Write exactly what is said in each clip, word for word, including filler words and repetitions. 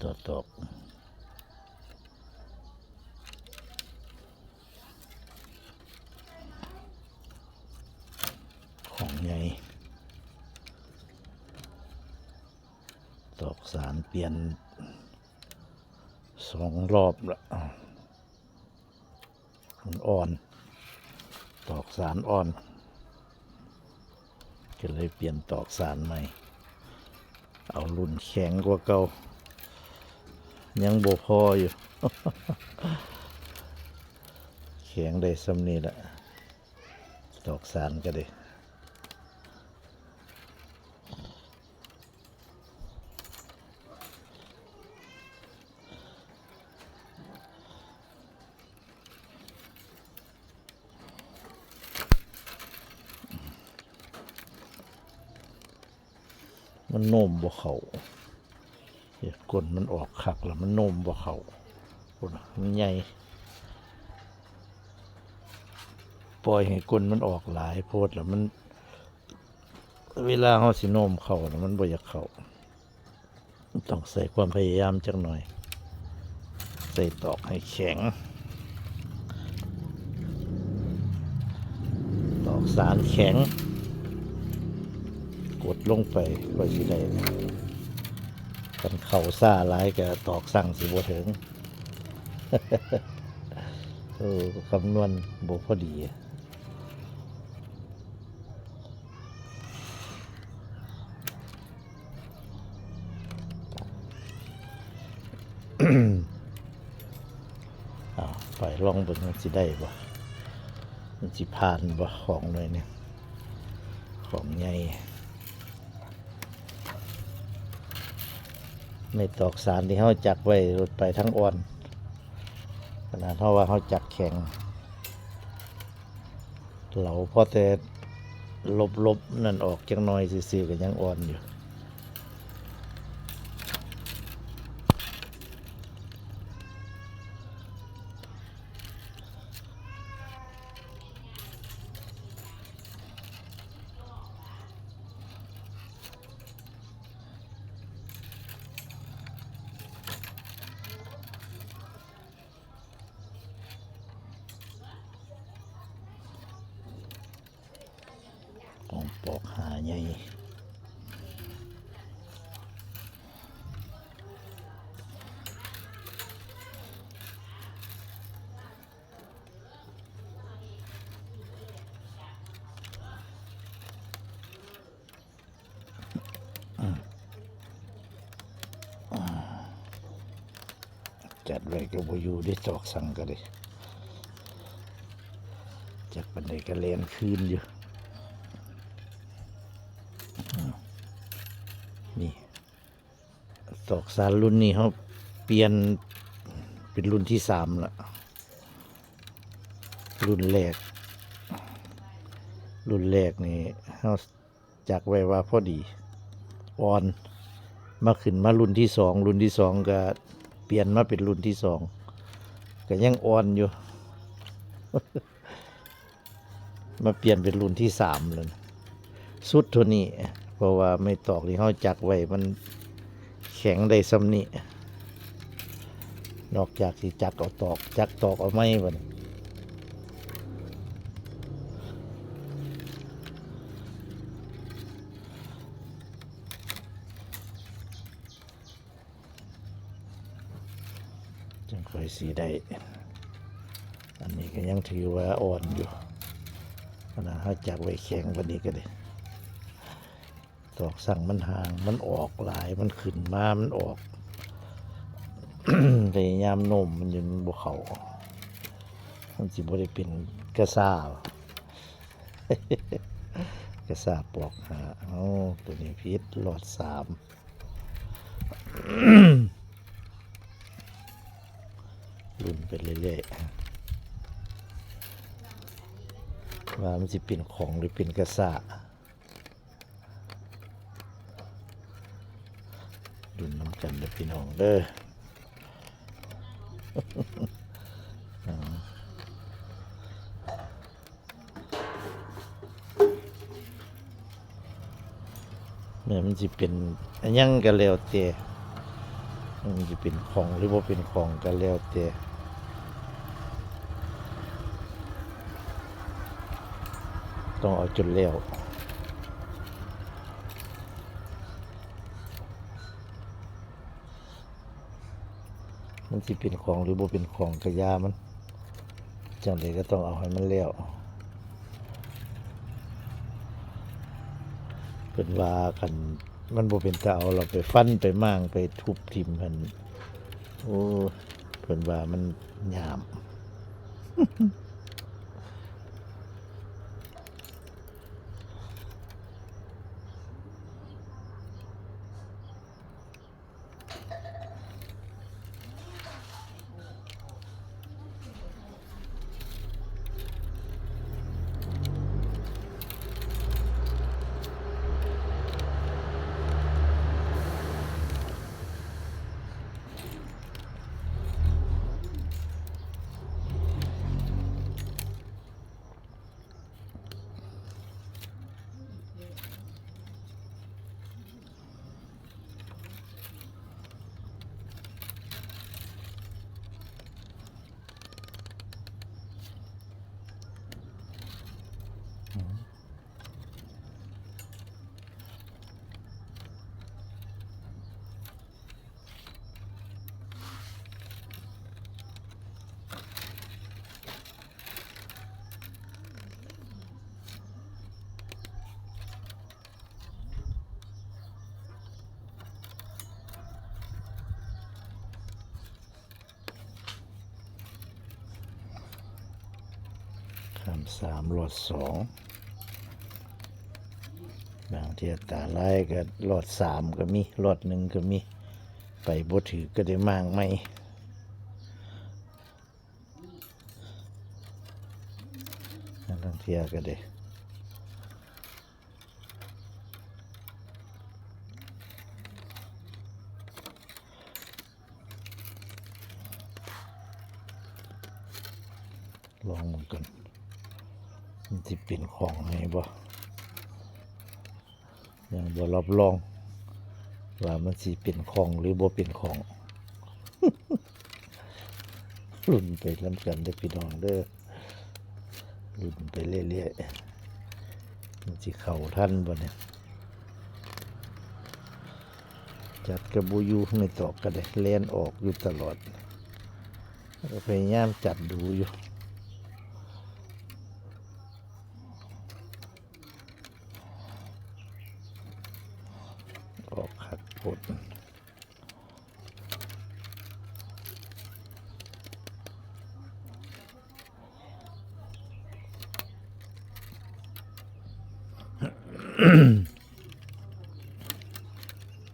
ตอก ของใหญ่ ตอกสารเปลี่ยนสองรอบละ มันอ่อน ตอกสารอ่อน ก็เลยเปลี่ยนตอกสารใหม่ เอารุ่นแข็งกว่าเก่า ยังบ่พออยู่ แข็งได้ส่ำนี้ละ ตอกสารก็ได้ มันโน้มบ่เข้า เฮ็ดก้นมันออกคักแล้วมันโน้มบ่เข้า พุ้นน่ะ มันใหญ่ ปล่อยให้ก้นมันออกหลายโพดแล้วมัน เวลาเราสิโน้มเข้าน่ะ มันบ่อยากเข้า ต้องใส่ความพยายามจักหน่อย ใส่ตอกให้แข็ง ตอกสารแข็ง กดลงไป ค่อยสิได้ คันเข้าช้าหลายก็ตอกสั่งสิบ่ถึง เออ คำนวณบ่พอดี เอาไปลองเบิ่งมันสิได้บ่ มันสิผ่านบ่ ของหน่วยนี้ ของใหญ่ ไม้ตอกสารที่เราจักไว้ หลุดไปทั้งอ่อน ขนาดเราว่าเราจักแข็ง เราพอแต่ลบๆนั่นออกจักหน่อยซื่อๆ ก็ยังอ่อนอยู่ ของปอกหาใหญ่ จัดไว้ก็บ่อยู่ได้ ตอกสั่งก็ได้ จักปานใดก็แล่นคืนอยู่ อืม นี่ ตอกสารรุ่นนี้เราเปลี่ยนเป็นรุ่นที่สามละ รุ่นแรก รุ่นแรกนี่เราจักไว้ว่าพอดี อ่อน มาขึ้นมารุ่นที่สอง รุ่นที่สองก็เปลี่ยนมาเป็นรุ่นที่สอง ก็ยังอ่อนอยู่ มาเปลี่ยนเป็นรุ่นที่สามแล้วนะ สุดเท่านี้ เพราะว่าไม้ตอกที่เราจักไว้มันแข็งได้ส่ำนี้ นอกจากสิจักเอาตอก จักตอกเอาไม้บัดนี้ จั่งค่อยสิได้ อันนี้ก็ยังถือว่าอ่อนอยู่ ขนาดเราจักไว้แข็งปานนี้ก็ได้ ตอกสั่งมันห่าง มันออกหลาย มันขึ้นมา มันออก พยายามโน้มมันอยู่ มันบ่เข้า มันสิบ่ได้เป็นกระซ่า กระซ่าปอกหา เอ้า ตัวนี้ผิด รอดสาม ลุ้นไปเรื่อยๆ ว่ามันสิเป็นของหรือเป็นกระซ่า ลุ้นนำกันเด้อพี่น้องเด้อ อ่า แม่นมันสิเป็นอะหยังก็แล้วแต่ มันสิเป็นของหรือบ่เป็นของก็แล้วแต่ ต้องเอาจนแล้ว มันสิเป็นของหรือบ่เป็นของก็อย่ามัน จั่งใดก็ต้องเอาให้มันแล้ว เพิ่นว่าคันมันบ่เป็นตาเอา เราไปฟันไปหม่างไปทุบถิ่มหั่น โอ้ เพิ่นว่ามันหยาบ ข้ามสาม ลอดสอง บางเทื่อตาลายก็ลอดสามก็มี ลอดหนึ่งก็มี ไปบ่ถืกก็ได้หม่างใหม่ บางเทื่อก็ได้ ลองมันกัน มันสิเป็นของให้บ่ ยังบ่รับรอง ว่ามันสิเป็นของหรือบ่เป็นของ ลุ้นไปนำกันเด้อพี่น้องเด้อ ลุ้นไปเรื่อยๆ มันสิเข้าทันบ่เนี่ย จัดกะบ่อยู่ ไม่ตอกกะได้ แล่นออกอยู่ตลอด ก็พยายามจัดดูอยู่ ออกคักโพด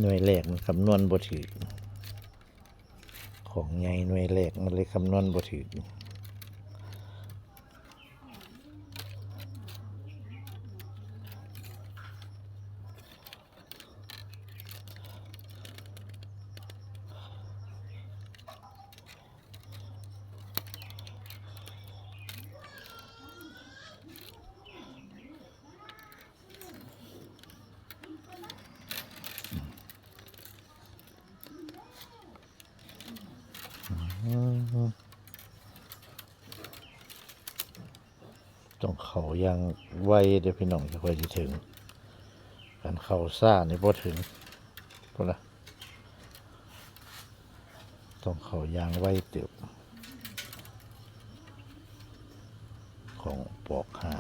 หน่วยแรกมันคำนวณบ่ถืก ของใหญ่หน่วยแรกมันเลยคำนวณบ่ถืก ต้องเข้าอย่างไวเด้อพี่น้อง จั่งค่อยสิถึง คันเข้าช้านี่บ่ถึง พุ้นนะ ต้องเข้าอย่างไวเติบ ของปอกห้า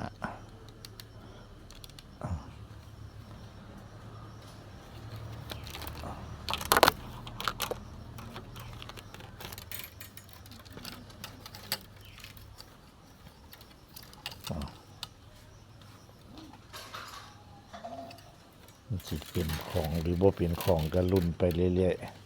มันสิเป็นของหรือบ่เป็นของก็ลุ้นไปเรื่อยๆ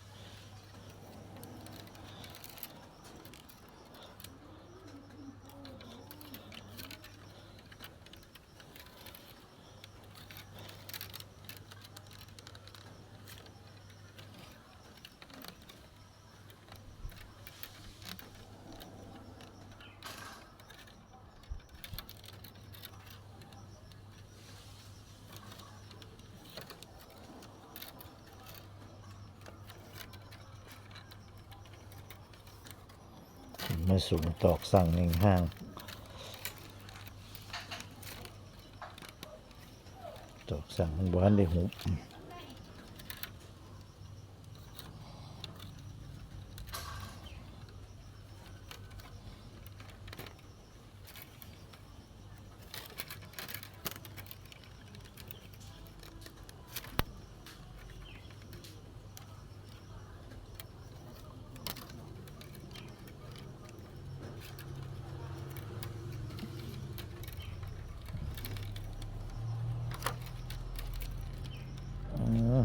มาสูงตอกสั่งหนึ่งห้าง ตอกสั่งมันบ่ทันได้หุบ อืม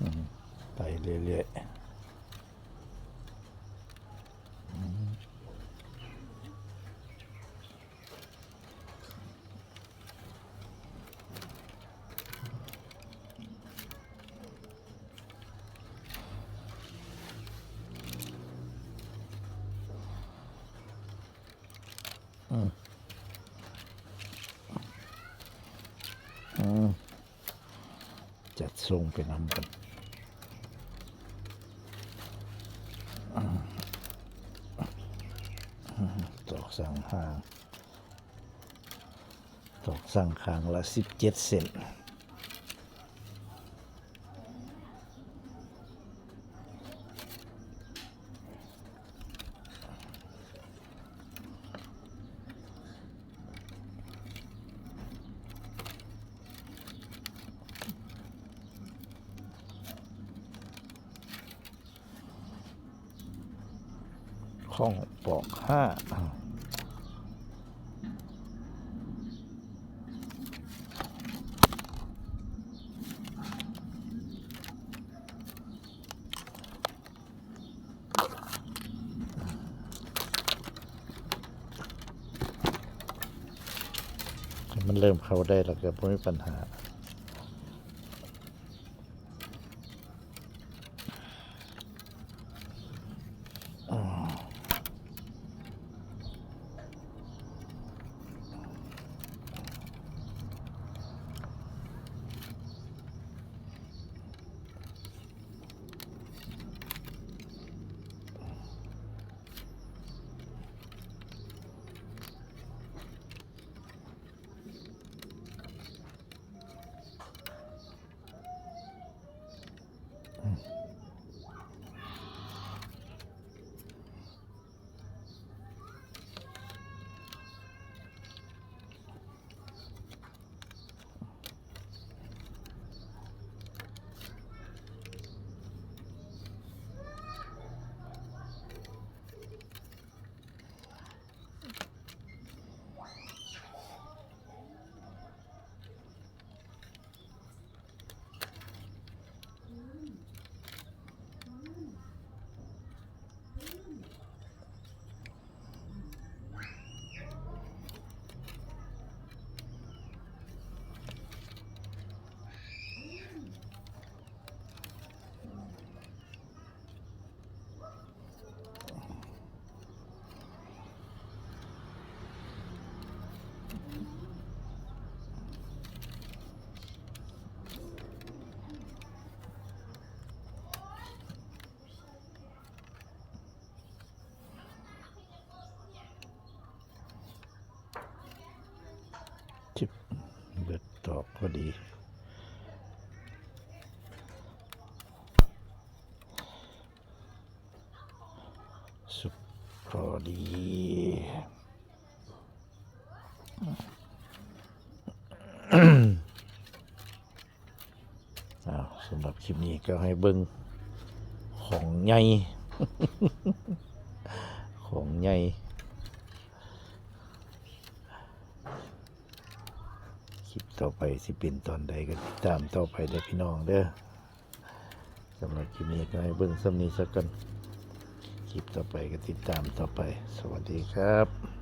อืม ไปเรื่อยๆ อืม อืม อืม จัดทรงไปนำกัน อืม ตอกสั่งห้าง ตอกสั่งข้างละสิบเจ็ดเซน ของปอกห้า มันเริ่มเข้าได้แล้วก็บ่มีปัญหา อื อกพอดี สุกพอดี อ้าว สำหรับคลิปนี้ก็ให้เบิ่งของใหญ่ ของใหญ่ คลิปต่อไปสิเป็นตอนใดก็ติดตามต่อไปเด้อพี่น้องเด้อ สำหรับคลิปนี้ก็ให้เบิ่งส่ำนี้ซะก่อน คลิปต่อไปก็ติดตามต่อไป สวัสดีครับ